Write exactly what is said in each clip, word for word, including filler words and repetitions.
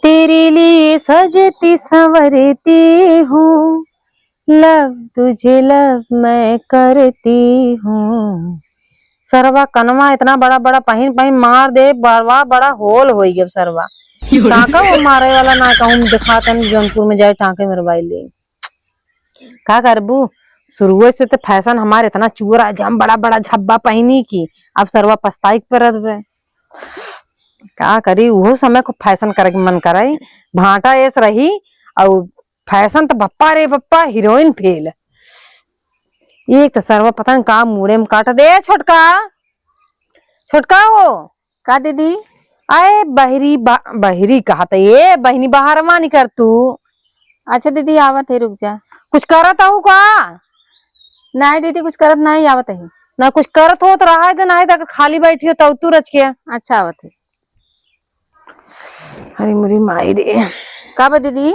तेरे लिए सजती संवरती हूँ, love तुझे love मैं करती हूँ। सरवा कनवा इतना बड़ा बड़ा पहिन पहिन मार दे, बड़वा बड़ा होल होई गए सरवा। टाँका वो मारे वाला ना कहूँ दिखाते हैं, जौनपुर में जाए टाँके मरवाई ले। का करबू, शुरुए से तो फैशन हमार इतना चुअर है, हम बड़ा बड़ा झब्बा पहिनी की, अब सरवा पछताई के परत बे। का करी, उहो समय को फैशन करे के मन करे, भाटा एस रही, और फैशन तो बप्पा रे बप्पा, हीरोइन फेल। एक तो सरवा पता नहीं का मूड़े में काट दे। ए छोटका, छोटका हो। का दीदी? अरे बहरी बा-, बहरी कहत है, ए बहनी, बाहर मा निकर तू। अच्छा दीदी, आवत है, रुक जा। कुछ करत हऊ का? नहीं दीदी, कुछ करत नहीं, आवत है। ना कुछ करत हो तो रहा है, तो नहीं तो खाली बैठी हो तो तू रच के। अच्छा, आवत है। अरे मुरी माई रे। का बा दीदी?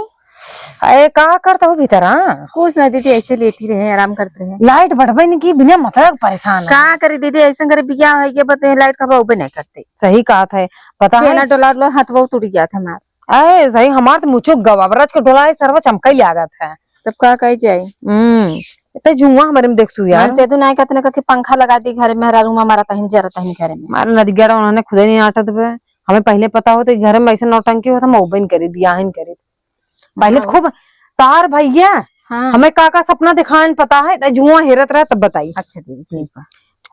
अरे का करत हो भीतर, हाँ? कुछ ना दीदी, ऐसे लेटी रहे, आराम करत रहे। लाइट बढ़बे नहीं की, बिना मतलब परेशान है। का करी दीदी, ऐसे करे बियाह हो गया, बते लाइट कब उबे नहीं करते। सही कहत है, पता है। ना डोला डोला हाथ वो टूट गया था हमार। अरे सही, हमार तो मुचो गवाबरज के डोला है, सरवा चमकई लागत है। तब का कही जाए? हम्म, इतना जुआ हमारे में देख तू यार। मन से तू नहीं कहते ना, कह के पंखा लगा दी घर में, हरा रूमा मारा तहिन जरा तहिन घर में। मारे नदी गड़ा उन्होंने खुदे नहीं आटा देवे। हमें पहले पता होता कि घर में ऐसे नौटंकी होता, हम ओबे न करी, बियाह ही न करी। पहले तो हाँ। खूब तार भैया, हाँ। हमें का का सपना दिखाएन पता है, तो जुआ हेरत रहे तब बताई। अच्छा दीदी, ठीक बा।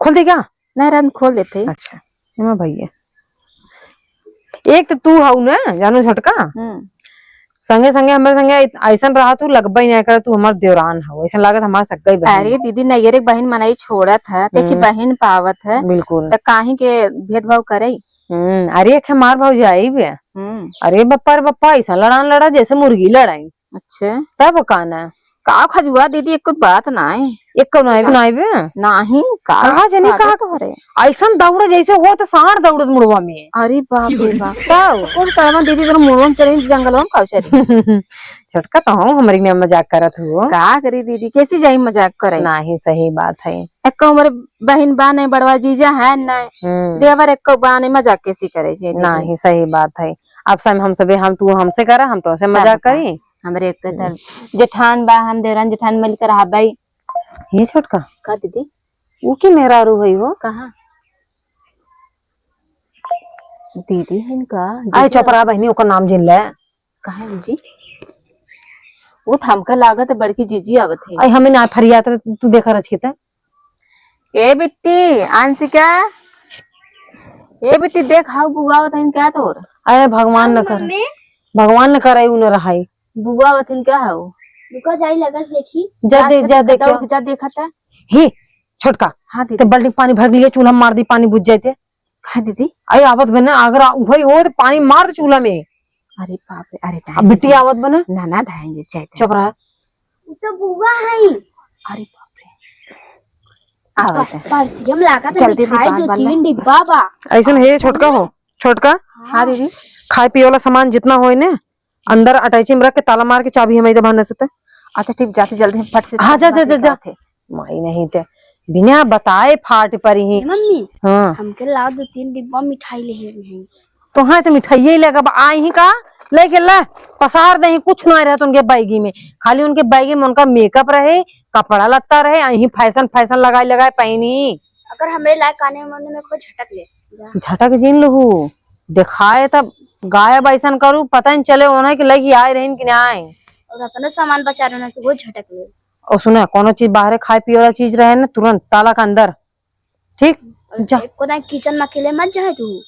खोल दे क्या? नहीं, रात खोल देते। अच्छा, एमा भैया, एक तो तू हऊ ना, जानू छोटका, हम्म। संगे संगे हमरे संगे इत-, ऐसन रहा तू, लगबे नहीं करे, तू हमार देवरान हऊ, ऐसन लागत हमार सक्कई बहन। अरे दीदी, नैहरे के बहन मनई छोड़त है, ते की हम्म। बहन पावत है, बिल्कुल। त काहे के भेदभाव करे? हम्म, अरे एक हमार भौजाई बे। हम्म। अरे बप्पा रे बप्पा, ऐसा लड़ान लड़ा जैसे मुर्गी लड़ाई। अच्छा। तब का ना? का खजुआ दीदी, एको बात नाई। एको नाई, नाई बे? नाही, का कहा जनी काटत का तोहरे? ऐसन दौड़ जैसे हो तो साँड़ दौड़त मुड़वा में। अरे बाप रे बाप। तब? कौन सामान दीदी तोर मुड़वा में चली, जंगलवा में का चली? छोटका तो हम हमरी में मजाक करत हुओ। का करी दीदी, कैसी जाई मजाक करे? नाही, सही बात है। एको हमरे बहिन बा नहीं, बड़वा जीजा है नहीं, हम्म। देवर एको बा नहीं, मजाक कैसी करे जी दीदी? नाही, सही बात है। अब समय हम सबे, हम तू हमसे करा, हम तो से तब मजाक का? करी। हमरे एक हम्म। तर जेठान बा, हम देवरान जेठान मिलकर रहबै। ये छोटका। का दीदी? वो की मेहरारू है वो? कहाँ? दीदी है इनका, आए जीजी चपरा बहनी, ओकर नाम जिन ले। कहाँ है जीजी? वो तो हमका लागत है बड़की जीजी आवत है। आई हमें ना फरियात रहे, तू देखा रच के ते। ए बिट्टी, अंशिका, ए बिट्टी, देख हाउ बुआ आवत है इनका तोर। अरे भगवान न करे, मम्मी। भगवान न करे, उ न रहाई। बुआ आवत है इनका हाउ। रुको, जाई लगस देखी। जा दे, जा जा, देखा, देखा। दौड़ के जा देखा था। हे, छोटका, हाँ दीदी। ते बाल्टी पानी भर लिए, चूल्हा मार दी, पानी बुझ जाते। का दीदी? अरे आवत बने, अगर आ-, उहई हो तो पानी मार दे चूल्हा में। अरे बाप रे, अरे अब बिट्टी आवत बने। ना, ना, धाएंगे, जाए दे। चुप रहा। उ तो बुआ है। अरे बाप रे। आवत है। परसियम लागा तो जल्दी मिठाई बात दो बन तीन ले। डिब्बा बा। ऐसन हे छोटका हो, छोटका। हाँ दीदी। खाए पिए वाला सामान जितना होए ने, अंदर अटैची में रख के ताला मार के चाबी हमें दे बहाने से ते। अच्छा ठीक, जाती जल्दी हम फट से हाँ, जा, जा, जा, जा। माई नहीं ते बिना बताए फाट परी ही। ए मम्मी, हाँ। हमके लाओ दो तीन डिब्बा मिठाई ले ही हैं। तो हाँ, तो मिठाइये ही लेगा, आई ही का लेके ला, पसार दे ही, कुछ ना रहे तो उनके बैगी में, खाली उनके बैगी में उनका मेकअप रहे, कपड़ा लत्ता रहे, आई ही फैशन फैशन लगाए लगाए पहनी। अगर हमरे लायक काने मुंह में कोई झटक ले, जा। झटक जिन लहू, देखाए तब गायब ऐसन करू, पता नहीं चले उन्हें कि लगी आए रहीन कि ना आए। और अपनो सामान बचा रहना तो वो झटक ले। और सुना, कोनो चीज बाहरे खाए पिए वाला चीज रहे ना, तुरंत ताला के अंदर, ठीक? और जा। एको दाई किचन में अकेले मत जाए तू,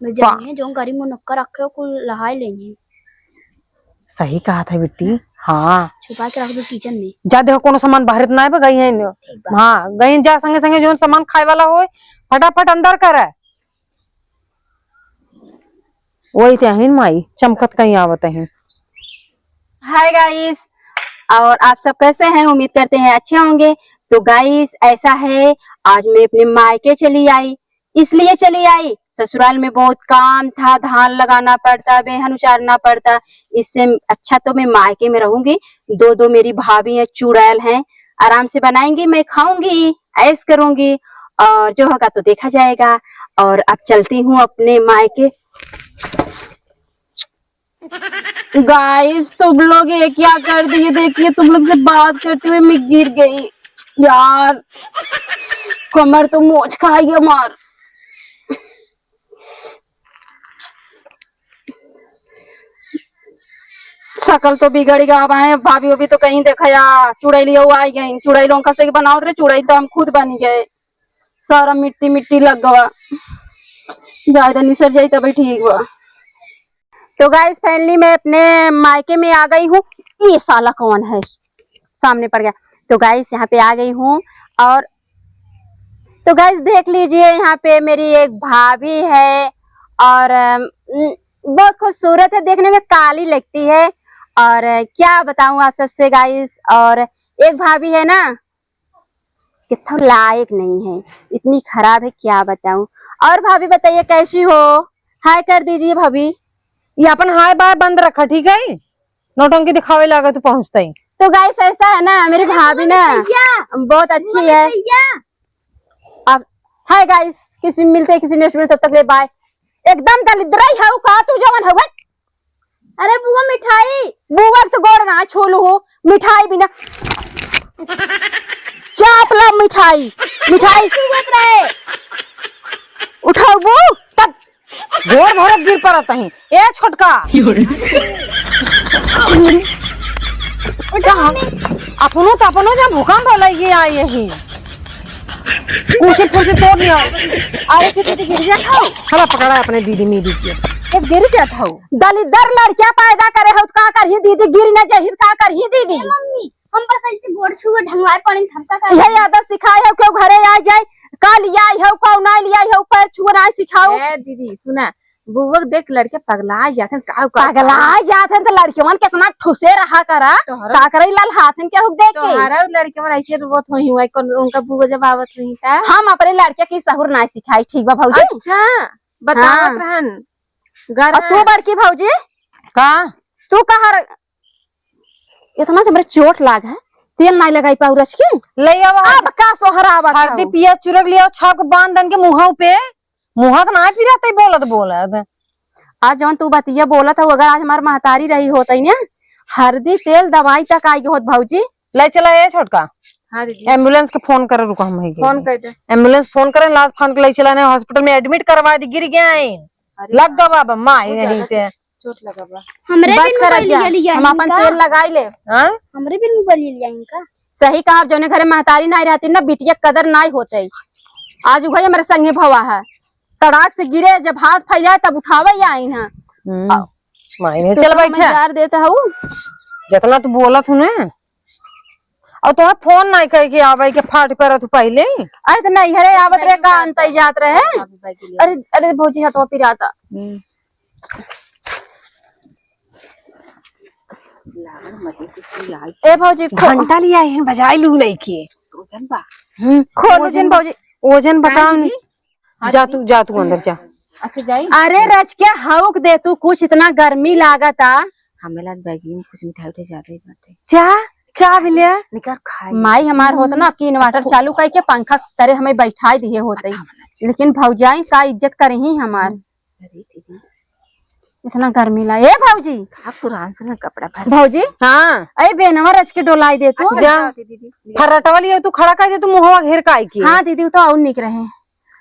मैं पा- जाने जो गरीब मुनक्का रखे हो कुल लहाई लेंगे। सही कहा था बिट्टी। हाँ। छुपा के रख दो किचन में। जा देखो कोनो सामान बाहर त ना आवे, गई है न। ठीक बा। हाँ, गई जा संगे संगे जोन सामान खाए वाला होए, फटाफट अंदर करे। वही ते अहिन माई, चमकत कहीं आवत अहिन। हाय गाइस, और आप सब कैसे हैं? उम्मीद करते हैं अच्छे होंगे। तो गाइस, ऐसा है, आज मैं अपने मायके चली आई, इसलिए चली आई, ससुराल में बहुत काम था, धान लगाना पड़ता, बेहन उचारना पड़ता, इससे अच्छा तो मैं मायके में रहूंगी। दो दो मेरी भाभी हैं, चुड़ैल हैं, आराम से बनाएंगी, मैं खाऊंगी, ऐश करूंगी, और जो होगा तो देखा जाएगा। और अब चलती हूँ अपने मायके। गाइस, तुम लोग ये क्या कर दिए? देखिए, तुम लोग से बात करते हुए मैं गिर गई यार, कमर तो मोच खाई हमार। शकल तो बिगड़ गया अब है भाभी, अभी तो कहीं देखा या चुड़ैलियो आई गई, चुड़ैलों का से बनावत रहे, चुड़ैल तो हम खुद बन गए, सारा मिट्टी मिट्टी लग गवा, ज्यादा निसर जाई तभी ठीक बा। तो गाइस, फाइनली मैं अपने मायके में आ गई हूँ। ये साला कौन है, सामने पड़ गया। तो गाइस, यहाँ पे आ गई हूँ और तो गाइस, देख लीजिए, यहाँ पे मेरी एक भाभी है और अम, बहुत खूबसूरत है, देखने में काली लगती है। और अ, क्या बताऊं आप सबसे गाइस, और एक भाभी है ना, कितना लायक नहीं है, इतनी खराब है, क्या बताऊं। और भाभी बताइए, कैसी हो? हाय कर दीजिए भाभी। ये अपन हाय बाय बंद रखा, ठीक है? नौटंकी दिखावे लागे तू पहुँचते ही। तो गाइस, ऐसा है ना, मेरी भाभी ना बहुत अच्छी है। अब हाय गाइस, किसी मिलते हैं किसी नेक्स्ट वीडियो, तब तक ले बाय। एकदम दलिद्र ही है का तू, जवन हवे। अरे बुआ, मिठाई। बुआ तो गोड़ ना छोलू हो, मिठाई बिना। चाप ला मिठाई, मिठाई। चुवत रहे। उठाऊ बू, तब गोड़ धरत गिर पड़त ही। ए छोटका। उठा मम्मी। अपनो तो अपनो जब भूकंप होला ये आई यही। कुर्सी फुर्सी तोड़ लिया। अरे फिर दीदी गिर जात हो। हला पकड़ा अपने दीदी मीदी के। ये गिर जात हो। दलिद्दर लड़किया पैदा करे हो, का करही दीदी, गिर न जहित का करही दीदी। ए मम्मी, हम बस ऐसे गोड़ छुए ढंगवाए पड़े, हम का करही? यही आदत सिखाए हो, क्यों घरे आ जाए, का लिया हो, का ना लिया हो, पैर छुए ना सिखाओ। ए दीदी सुना, बुआ देख लड़के पगला जात हैं, का, का, पगला जात हैं तो लड़के मन कितना ठुसे रहा करा, तोहरा का करे लाल हाथन के हुक देख के। तोहरा लड़के मन ऐसे रोवत होई हुआ, कौन उनका बुआ जब आवत होई ता? हम अपने लड़के की सहूर ना सिखाई, ठीक बा भौजी? अच्छा, बतावत हाँ। रहन। घर और तू बड़की भौजी? का? तू कहा र-, इतना से हमरे चोट लाग है, तेल नाई लगाई पाऊ रच के? ले आवा। अब का सोहरा आवत हरदी हौ? पिया चुरक लिया, छाप के बांध दन के मुँहौ पे। मुँह त ना पिराते बोलत बोलत। आज जौन तू बतिया बोलत हौ, अगर आज हमार महतारी रही होतई ना, हरदी तेल दवाई तक आई होत भौजी। ले चला ए छोटका। हाँ दीदी। एम्बुलेंस के फोन करे, रुका हम ही फोन कर दे। एम्बुलेंस फोन करे, लाद फान के ले चला ने हॉस्पिटल में एडमिट करवा दी, गिर गया है। अरे लग गवा बा माई बहुत नहीं ज्यादा ते। चोट लगा बा। हमरे बस भी कर मोबाइल जा, ले लिया हम अपन इनका। तेल लगाई ले। हाँ? हमरे भी मोबाइल ले लिया इनका। सही कहा, जौने घरे महतारी नाई रहती ना, बिटिया कदर नाई होते। आज उहई हमरे संगे भवा है, तड़ाक से गिरे, जब हाथ फैलाए तब उठावे ही आई ना। हम्म। माई नहीं, तू चल तो हमें बैठा। जार देता हूँ। जितना तू बोलत हूँ ना, और तोहे फोन नाई कह के आवे के फाट पर तू पहले। अरे तो नैहरे आवत रहे, का अंतई जात रहे? अरे, अरे भौजी, हथवा पिराता। हम्म। ए भौजी, खो- घंटा लिया है, बजाई लू लइके। ओजन बा। हम्म। खोलो ओजन जिन बा। भौजी। ओजन बताओ नी। हाँ जा दीदी। तू, जा तू अंदर जा। अच्छा जाई। अरे रच के हौक दे तू, कुछ इतना गर्मी लागता। हमें लाग बैगी में कुछ मिठाई उठाई ज्यादा ही बाटे। जा, जा बिलिया। निकर खाई। माई हमार होत ना कि इन्वर्टर चालू करके पंखा तरे हमें बैठाई दिए होते। लेकिन भौजाई का इज्जत करही हमार। अरे दीदी। इतना गर्मी ला। ए भौजी। का पुरान से ना कपड़ा भर। भौजी। हाँ। ए बेनवा रच के डोलाई दे तू। अच्छा, जा। जाओ दीदी। फर्राटा वाली है, तू खड़ा कर दे, तू मुहवा घेर के आई की। हाँ दीदी, वो तो और निक रहे।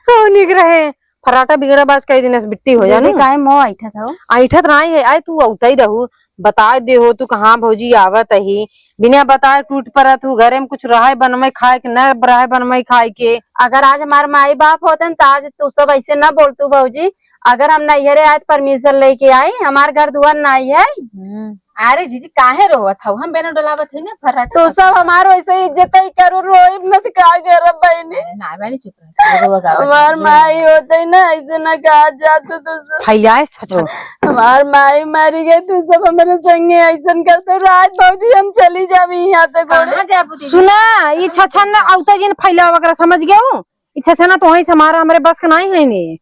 और निक रहे। फर्राटा बिगड़ा बाज कई दिन से बिट्टी हो जाए दीदी, ना। काहे मुँह ऐठत हो? ऐठत नाई है, आए तू औतई रहू, बताए दे हो तू कहाँ भौजी आवत ही, बिना बताए टूट परत हूँ, घरे में कुछ रहे बनवे खाए के, न रहे बनवे खाए के। अगर आज हमार माई बाप होतन त आज तू सब ऐसे न बोलतू भौजी। अगर हम नैहरे आए त परमिशन लेके आई, हमार घर दुआर नाई है। हम्म। अरे जीजी काहे रोवत हऊ? हम बेनो डोलावत हई ना फर्राटा। तू सब हमार वैसे इज्जत ही करू, रोइब न त का करब बहिनी? अरे ना बहिनी चुप रह, रोवा गावा हमार नहीं। माई होते ना ऐसे ना कहा जात तू सब। फैलाए सच हो। हमार माई मरी गई, तू सब हमारे संगे ऐसन करते रहो। आज भौजी हम चली जाबी यहाँ से गोड़े। कहाँ जाबू दीदी? सुना, ई छछन ना औते जिन फैलावा वगैरह समझ गयो। ई छछना तो वहीं से हमारा हमरे बस का नहीं है ने।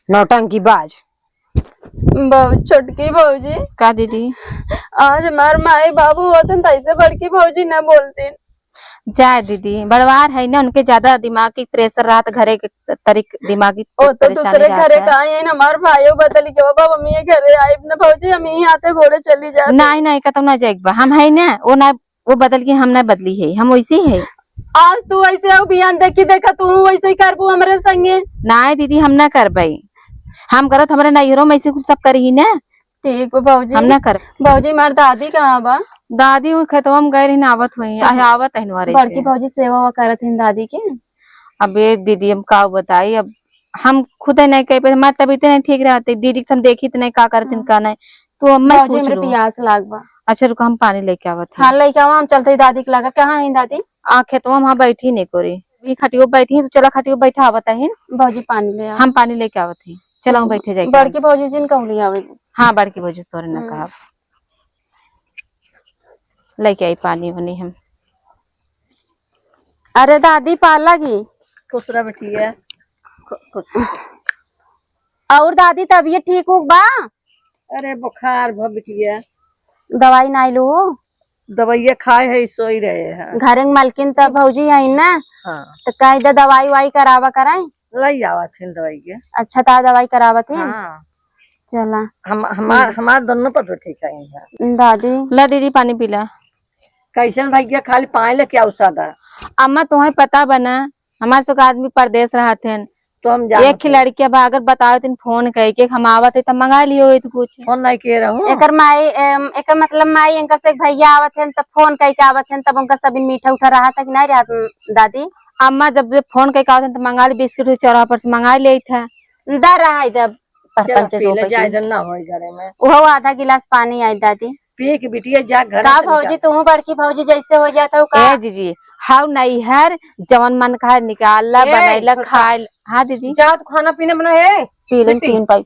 नौटंकी बाज। बहु-, छोटकी भौजी। का दीदी? आज हमार माई बाबू होतन त ऐसे बड़की भौजी ना बोलतीन। जाए दीदी, बड़वार है ना, उनके ज्यादा दिमाग की pressure रहत, घरे के तरीक दिमागी ओ, तो परेशानी दूसरे रहत घरे है। का आई है ना, हमार भाइयों बदल के, बाबा, हम ये घरे आइब ना भौजी, हम यहीं आते गोड़े चली जाते। नहीं, नहीं, कतौ ना जाइक बा, हम है ना, वो ना, वो बदल के हम ना बदली है, हम वैसे ही है। आज तू वैसे हो, बिहान देखी देखा तू वैसे ही करबू हमरे संगे। नहीं दीदी, हम ना करबई, हम करत हमरे नैहरों में ऐसे कुछ सब करी ना। ठीक बा भौजी। हम ना कर। भौजी, हमार दादी कहाँ बा? दादी हुई खेतवा में गए रही ना, आवत हुई, तो आहे, आवत है नवारे बड़की से। भौजी सेवा वा करत हिन दादी के। अब ये दीदी, हम का बताई, अब हम खुद ही नहीं कह पाए, हमार तबीयत नहीं ठीक रहती, दीदी के हम देखी तो नहीं का करत हिन, हाँ। का नहीं, तो अब मैं भौजी, पूछ हमरे लूँ। पियास लाग बा। अच्छा रुको, हम पानी लेके आवत हैं। हाँ, लेके आवा, हम चलते ही दादी के लगा। कहाँ है दादी? आ, खेतवा में, हाँ, बैठी नहीं कोरी, भी खटियो बैठी, तो चला खटियो बैठा आवत है। भौजी, पानी ले आ। हम पानी लेके आवत हैं। चला, हम्म, बैठे जाइके बड़की भौजी जिन कहूँ ले आवे। हाँ, बड़की भौजी तोरे ना हम्म। कहब। लेके आई पानी होनी हम। अरे दादी, पाला की। खुश रह बिटिया। खु-, खुश। और दादी, तबीयत ठीक हो बा? अरे बुखार भ बिटिया। दवाई नाई लू हो? दवाइया खाए है, सोई रहे हैं। घरे में मलकिन त भौजी है ना? हाँ। त कह दे दवाई वाई करावा कराई। लई आवत हिन दवाई के। अच्छा, ता दवाई करावत हिन? हाँ। चला। हम, हमार, हम्म। हमार दोनों पतोह ठीक है यहाँ। दादी। ला दीदी, पानी पी ला। कैसन भैया, खाली पानी लेके आओ सादा। अम्मा, तुम्हें पता बना, हमार सब आदमी परदेस रहत हन। तो हम जानत एक ही हई। लड़किया बा, अगर बताओ तिन फोन कई के हम आवत है, त मंगा लियो है तो कुछ। फोन नहीं किए रहू। एकर माई, एम, एकर मतलब माई, इनका से एक भैया आवत हन, त फोन कई के आवत हन, तब उनका सभी मीठा उठा रहत है कि नहीं रहत, दादी? अम्मा जब, जब फोन कई के आवत हन, त मंगा ले, बिस्किट हुई चौराहा पर से मंगा ले था। दा रहा है जब चलो, सरपंच पी ले, रोपे जाए के। जन ना होई घरे में। उहो आधा गिलास पानी आई दादी। पी के बिटिया जा घर का से भौजी, निकाल। तू बड़की भौजी जैसे हो जात हो का? ए जीजी, हाउ नैहर, जवन मन कहा निकाल ला, ए, बनाई ला, छोटका। खाए ला। हाँ दीदी। जा तू खाना पीना बना है। पी ले बेटी। तीन पाई।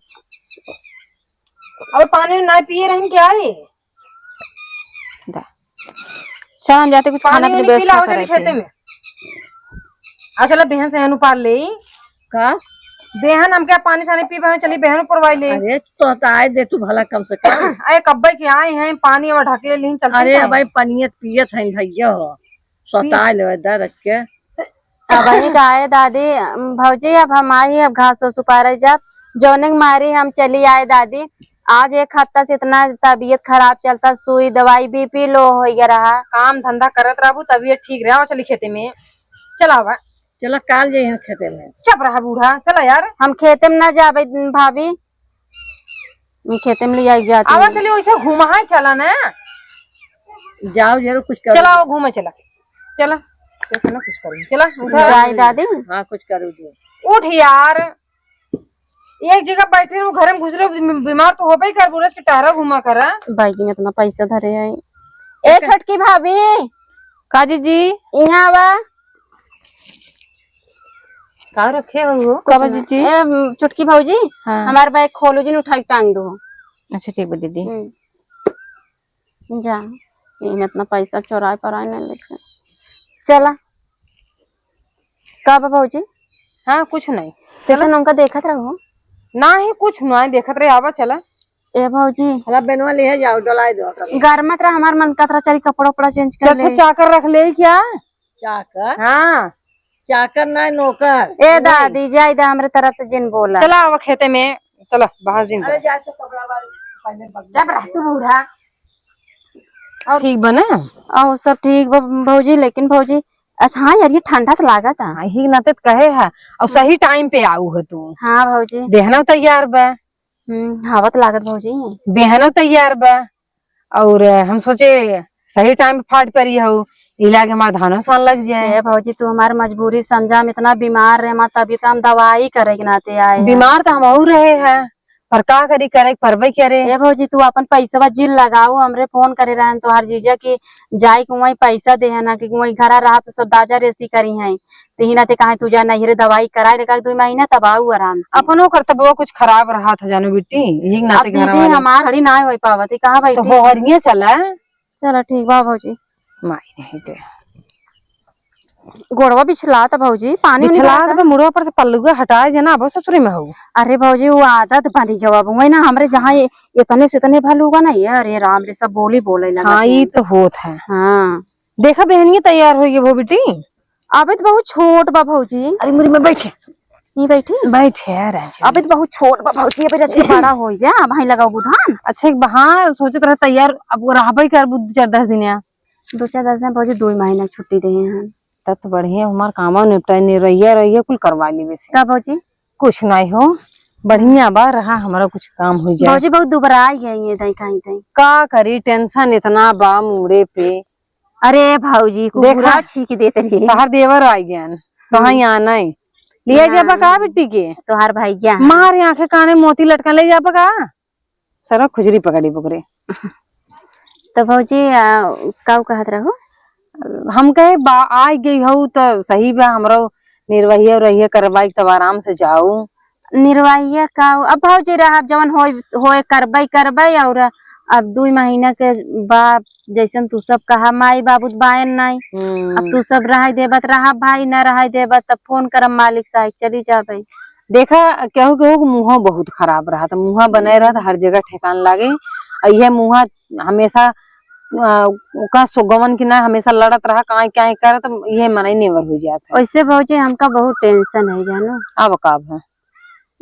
अब पानी ना पिए रहन क्या रे? दा। चल हम जाते कुछ खाना पानी पीने उनी व्यवस्था पी ला, करे चली थे। खेते में। आ चला बेहन से हनु पार ले। का? बेहन हम क्या पानी सानी पी पावे, चली बेहन पुरवाई ले। अरे तो आए दे तू भला कम से कम। अरे कब्बे के आए हैं, पानी और ढकेल लीन चलते अरे हैं। भाई पनियत पियत हैं भैया हो। सताए लेवे दा रख के। अब वही का आए दादी, भौजी अब हम आई, अब घास ओस उपारे जब, जौने के मारी हम चली आए दादी। आज एक हफ्ता से इतना तबीयत खराब चलता, सुई दवाई बीपी लो हो गया रहा। काम धंधा करत रहबू तबीयत ठीक रहा, चली खेते में। चला बा। चला काल जइहन खेते में। चुप रहा बूढ़ा, चला यार। हम खेते में ना जाबे भाभी, हम खेते में ले आई जाती आवा हूँ। चली वैसे घुमा है, चला ना। जाओ जरूर कुछ करो। चला वो घूमे चला, चला। कैसे ना कुछ करूँ, चला उठा। जाए दादी। हाँ कुछ करो जी। उठ यार, एक जगह बैठे रहो, घर में घुस रहो, बीमार तो होबे ही करबू, रोज के टहरा घूमा करा। बैग में इतना पैसा धरे है। ए छोटकी भाभी। का जीजी? यहाँ आवा। का रखे हो वो? का बा जीजी? ए, छोटकी भौजी, हाँ। हमार बैग खोलो जिन, उठाई टांग दो। अच्छा, ठीक बा दीदी। हम्म। जा, इमे इतना पैसा चोराए पराए ना लेके। चला। का बा भौजी? हाँ, कुछ नहीं। कैसे चला। उनका देखत रहो? नाही, कुछ नहीं देखत रहे। आवा, चला। ए भौजी। हला बेनवा ले जाओ, डोलाए दो। घर मत रहा, हमार मन करत रहा, चली कपड़ा उपड़ा change कर चल, ले। चाकर रख ले क्या? चाकर? हाँ। चाकर ना, नौकर। ए नहीं। दादी, जाई दे, हमरे तरफ से जिन बोला। चला, आवा खेते में, चला, बाहर जिन अरे, बोला। जा तो कपड़ा वाली पहले बदल जब रह तू बूढ़ा। और ठीक बा ना? और सब ठीक बा, भौजी, लेकिन भौजी, अच्छा, हाँ यार, ये ठंडा तो लागत है। हाँ, ही नाते तो कहे है, और हम्म। सही time पे आऊ है तू। हाँ भौजी। बेहनो तैयार बा। हम्म, हवा तो लागत भौजी। बेहनो तैयार बा। और हम सोचे सही time पे फाट परी हो, इला के हमार धानो सान लग जाए। ए भौजी, तू हमार मजबूरी समझा, हम इतना बीमार रहे, हमार तबीयत, हम दवाई करे के नाते आए हैं। बीमार तो हम और रहे हैं, पर का करी, करे के परबे करे। ए भौजी, तू अपन पैसवा जिन लगाओ, हमरे फोन करे रहन तोहार जीजा कि जाई के वहीं पैसा दे है ना, कि वहीं घरा रहब तो सब दाजा रेसी करी हैं। ते ही नाते कहा तू जा नैहरे दवाई कराए लेकर दुई महीना, तब आऊ आराम से। अपनो करतबवा कुछ खराब रहा था जानो बिट्टी, यही अब नाते घर दीदी वाले। हमार खड़ी ना हो पावत है, कहाँ तो बैठी? होहरिये चला। चला ठीक बा भौजी। माई नहीं ते। गोड़वा बिछला था भौजी, पानी उनी बिछला बहा था। बा, मुड़वा पर से पल्लुआ हटाए जे ना, अब ससुरे में हो। अरे भौजी, वो आदत बनी गवा अब, वही ना हमरे जहाँ ये इतने से इतने भलुआ ना, ये अरे राम रे, सब बोली बोले लगा हाँ, थे। ई तो होत है। हाँ। देखा बहनिया तैयार होइ गई हो बेटी। अबे तो बहुत छोट बा भौजी। अरे मुरी में बैठे। ये बैठी? बैठे राजू। अबे तो बहुत छोट बा भौजी, अबे रच के बड़ा होइ गया, भाई लगाओ बुधान। अच्छा, एक बा-, हाँ, सोचत रहे तैयार, अब वो रहबे करबू दो चार दस दिन या। दो चार दस दिन भौजी, दो महीना छुट्टी दे हैं। तब तो बढ़िया, हमार कामो निपटाई, निरवैया रहिए, कुल करवा ली वैसे। का भौजी? कुछ नहीं हो, बढ़िया बा, रहा हमारा कुछ काम हो जाए। भौजी बहुत दुबरा गई है, ये दाई कहीं दाई। का करी, टेंशन इतना बा मूड़े पे। अरे भौजी, देखा, कुकुरा छींक देत रही। तोहार देवर आ गया, कहाँ हम्म। यहाँ नहीं। लिया ना। जाबा का बिट्टी के? तोहार भैया है। मार आंखें काने मोती लटका ले जाबा का? सरवा खुजरी पकड़ी पकड़े। तो भौजी, आ, काऊ कहत रहो? हम कहे, बा, आ गई हो तो सही बा, हमरो निर्वाहिया उर्वाहिया करवाई, तब आराम से जाऊ। निर्वाहिया का, अब भौजी रहब, जवन होय, होय करबै, करबै, और अब दुई महीना के बाद, जैसन तू सब कहा, माई बाबू त बायन नाई। हम्म। अब तू सब रहाई देबत, रहा भाई, ना रहाई देबत, तब फोन करब मालिक साहब, चली जाबै। देखा, केहू केहू के मुँहो बहुत खराब रहत, मुँहा बनाए रहत, हम्म। हर जगह ठेकान लागे। और यह मुँहा हमेशा, अ, ओका सुगवन की ना, हमेशा लड़त रहा, कांय कांय करत, यह मनई नेवर हो जात है। वैसे भौजी, हमका बहुत टेंशन है, जानो। अब का अब है?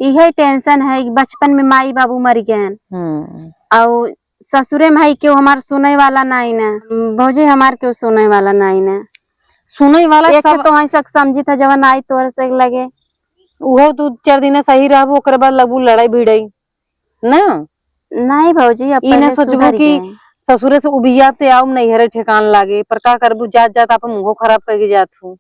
इहे टेंशन है कि बचपन में माई बाबू मर गए। हम्म। और ससुरे में है, केहू हमार सुने वाला नाई ना। भौजी, हमार केहू सुने वाला नाई ना। सुने वाला एक सब तो वहीं सक समझी था, जवन आई तोर से लगे। उहो दू चार दिन सही रहबू, ओकरे बाद लगबू लड़ाई भिड़ाई, ना? नहीं भौजी, अब ई ना पहले सोचबू सुधर कि गए। ससुरे से उबिया ते आऊ नैहरे ठेकान लागे, पर का करबू, जात जात आप मुँहो खराब करके जात हो।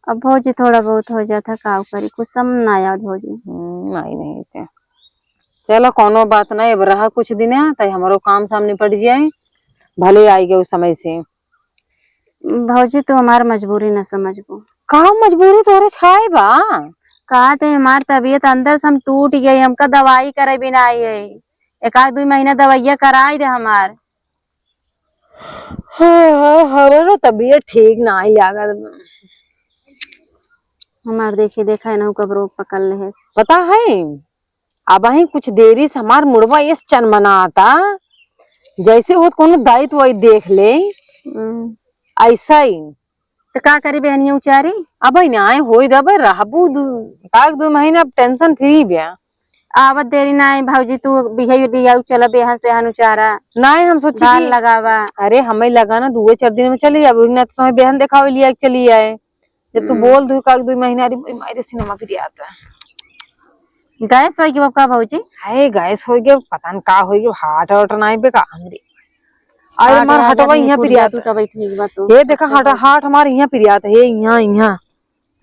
अब भौजी थोड़ा बहुत हो जाता, का करी, कुछ समझ ना आवत भौजी। हम्म, नहीं, नहीं थे। चलो, कोनो बात नहीं, अब रहा कुछ दिन, तै हमरो काम साम निपट जाए, भले आई गए उस समय से। भौजी, तू हमार मजबूरी न समझबू। का मजबूरी तोरे छाए बा? का ते हमार तबीयत अंदर से हम टूट गई, हमका दवाई करे बिना आई है, एक आध दुई महीना दवाइया कराई दे हमार। हाँ, हाँ, हमरो तबीयत ठीक नाई लागत बा। हमार देखी, देखा है ना, कब रोग पकड़ ले है। पता है, अबहीं कुछ देरी से हमार मुड़वा एस चनमनाता, जैसे होत कोनो दाई तो वही देख ले। हम्म। ऐसा ही। तो का करी बहनिया उचारी? अबे ना आए, होई दबे, रहबू दू, एक आध दुई महीना अब टेंशन फ्री बे। आवत देरी ना आए भौजी, तू बिहे लियाऊ, चला बेहन से हन उचारा। ना आए, हम सोची धान कि लगावा। अरे, हमें लगा ना, दुए चार दिन में चली जाबू, ना तो तुम्हें बेहन देखावे लिया के चली आए। जब तू हम्म। बोल दू का दुई महीना, अरे, अरे, मायरे सिनेमा फिर आता। गैस होई गवा का भौजी? हाय, गैस होई गवा, पता न का होई गवा, हार्ट वार्ट ना आइबे का हमरे। अरे, हार्ट हमार आ हटवा जात है, यहाँ कुल पिरियात। जातू तबै ठीक बा तू। ये देखा, हार्ट, हार्ट हमार यहाँ पिरियात है, यहाँ, यहाँ।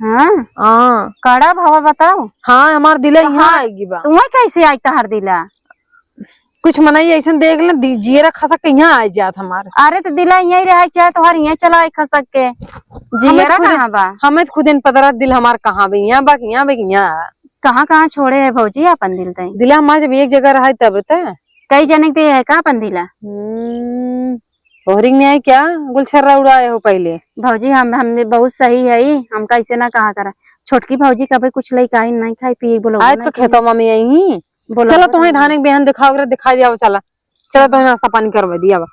हाँ? हाँ। कड़ा भावा बताओ। हाँ, हमार दिला तो यहाँ हाँ, आएगी बा। तुम्हें कैसे आई तहार दिला? कुछ मनई ऐसन देख ले, दि-, जियरा खसक के यहाँ आ जात हमार। अरे, तो दिला यहीं रहे, चाहे तोहार यहीं चला आए खसक के। हमें जियरा खुद, कहाँ बा? हमें खुद इन पता रहा दिल हमार कहाँ बा, यहाँ बा कि यहाँ बा कि यहाँ। कहाँ, कहाँ छोड़े है भौजी अपन दिल तई? दिला हमार जब एक जगह रहा तब त। कई जने के है का अपन दिला? हम्म, तोहरी में आए क्या? गुलछर्रा उड़ाए हो पहले। भौजी, हम, हम बहुत सही है, हमका ऐसे ना कहा करा। छोटकी भौजी कभी कुछ लइका ही नहीं खाई पिए, बोलो आज नहीं तो खाई। खेतवा में आई ही। बोला चलो, तो तुम्हें नहीं। धान के बिहान दिखाओ, अगर दिखाई दिया, चला। चलो, तुम्हें नाश्ता पानी करवा दिया बा।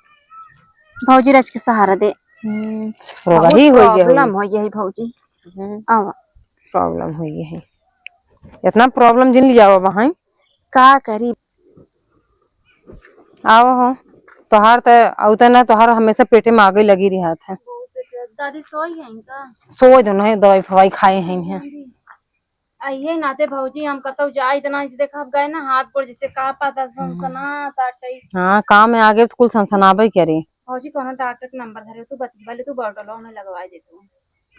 भौजी रच के सहारा दे। हम्म, रोगही बहुत हो गया प्रॉब्लम होई। हो गई है भौजी। हम्म। आवा। प्रॉब्लम हो गई है। इतना प्रॉब्लम जिन लिया बा, हैं? का करी? आओ हो, तोहार त, औते ना तोहार हमेशा पेटे में आगे लगी रहत है। दादी सोई हैं का? सोए दो, नहीं दवाई फवाई खाए हैं, हैं। आ, ये नाते भौजी, हम कतौ जाई त ना, देखा, अब गए ना, हाथ गोड़ जैसे कांपत है, हम्म। सनसनात आटे। हाँ, काम में आगे तो कुल सनसनाबे करे। भौजी, कोनो डॉक्टर के नंबर धरे, तू बतिया ले, तू बॉटल में लगवा दे तू।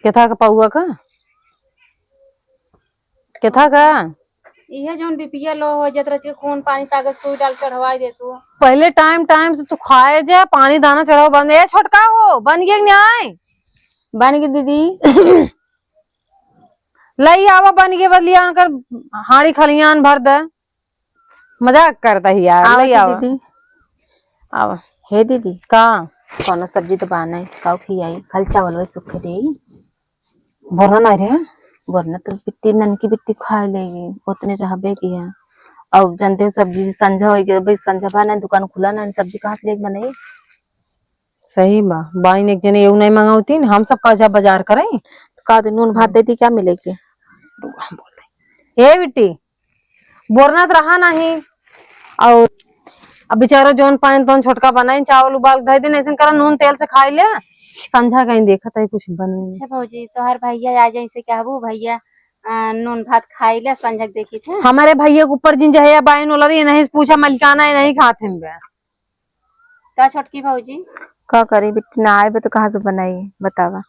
केथा के पौआ का? केथा का? इहे जौन बीपीए लो हो जात रहे, खून पानी ताकत सुई डाल चढ़वाई दे तू। पहले टाइम, टाइम से तू खाए जा, पानी दाना चढ़ाओ बंद। ए छोटका हो, बन गया कि नहीं? बन गई दीदी। लई आवा बन के बदलिया उनकर हांडी खलियान भर दे। मजाक करता ही यार, आओ लई तो आवा। दीदी। आवा। हे दीदी। का? कौनो सब्जी तो बा नहीं, काऊ खियाई? खाली चावल वही सूखे दे। बोरना ना रे? बोरना तो बिट्टी, ननकी बिट्टी खाए लेगी, उतने रहबे किया। अब जानते हो सब्जी संझा हो गया, भाई संझा बा नहीं, दुकान खुला नहीं, सब्जी कहाँ से लेके बनाई? सही बा, बाइन एक जने एऊ नहीं मंगावतीन, हम सब का जा बाजार करें। का दे, नून भात दे दी, क्या मिलेगी? रुक, हम बोल दे। ए बिट्टी, बोरना तो रहा नहीं, और अब बेचारा जौन पाइन तौन छोटका बनाइन, चावल उबाल के धइ दिन, ऐसन करा नून तेल से खाई ले, संझा कहीं देखत है कुछ बने नहीं। अच्छा भौजी, तोहर भैया आ जाए से कहबू, भैया, आ, नून भात खाई ले, संझा के देखी थे। हमारे भैया के ऊपर जिन जहया बाइन ओलरी, इन्हीं से पूछा, मलिकाना इन्हीं खात हैं बे। का छोटकी भौजी? का करी बिट्टी, ना आए बे तो कहाँ से बनाई, बतावा।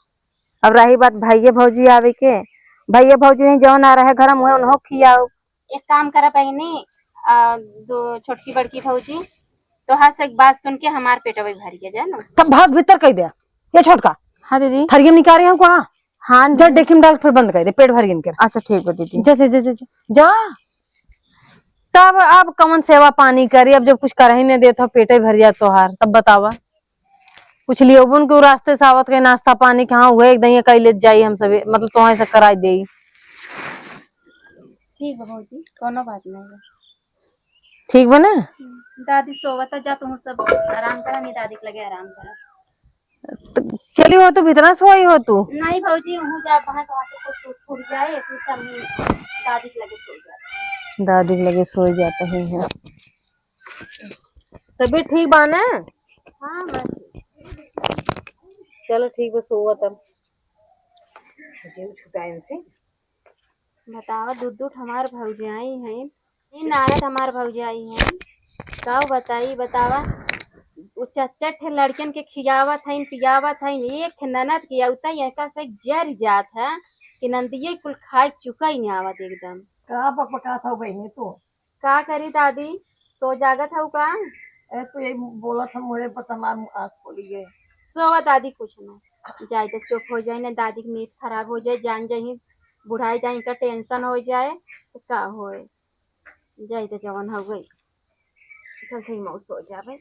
अब रही बात भैया भौजी आवे के, भैया भौजी नहीं जौन आ रहे घर में, उन्हों खियाओ। एक काम करा बहिनी, आ, दो छोटकी बड़की भौजी, तोहार से एक बात सुन के हमार पेटवा भर गया, जानो। तब भाग भीतर कह दे, ये छोटका। हाँ दीदी। थरियम निकाले हो कहाँ? हाँ जा दीदी। डेकची में डाल, फिर बंद कर दे, पेट भर गिन कर। अच्छा ठीक बा दीदी। जा, जा, जा, जा, जा। जा। तब अब कौन सेवा पानी करी, अब जब कुछ कर ही नहीं देत हो, पेटे भर जात तोहार, तब बतावा। कुछ लियोबुन के उ रास्ते से आवत के नाश्ता पानी के, हाँ, उहे एकदम ये कैले जाई हम सब, मतलब तोहे से कराई देई। ठीक बा भौजी, कोनो बात नहीं बा। ठीक बा ना? हम्म, दादी सोवत जा, तुम सब आराम करा, मैं दादी के लगे आराम करा। तो चली हो तू भीतर सोई हो तू? नहीं भौजी, हूँ जा, वहाँ कहाँ से कुछ टूट फूट जाए, ऐसे चल मैं दादी के लगे सो जाते हैं। दादी के लगे सो जाते हैं। तबीयत ठीक बा ना? हाँ, बस। चलो ठीक बा, सोवा तब। जेऊ छुटाए इनसे। बतावा, दू दू ठो हमार भौजाई हैं, ई नारद हमार भौजाई हैं, का बताई, बतावा, वो चार चार ठे लड़कन के खियावत हईन, पियावत हईन, एक ठे ननद के अउता इनका से जर जात है कि नंदिये कुल खाए चुका ही नहीं आवत एकदम। का बकबकात हो बहिनी तू? का करी दादी, सो जागत हऊ का? ए, तू यही बोलत हम, मुझे पता मार आँख खोली गए। सोवा दादी, कुछ ना, जाए तो चुप हो जाए ना, दादी की नींद खराब हो जाए, जान जाए, बुढ़ाई जाए, इनका टेंशन हो जाए, तो का होए, जाए तो जवन हो गई, चल सही मऊ सो जावे।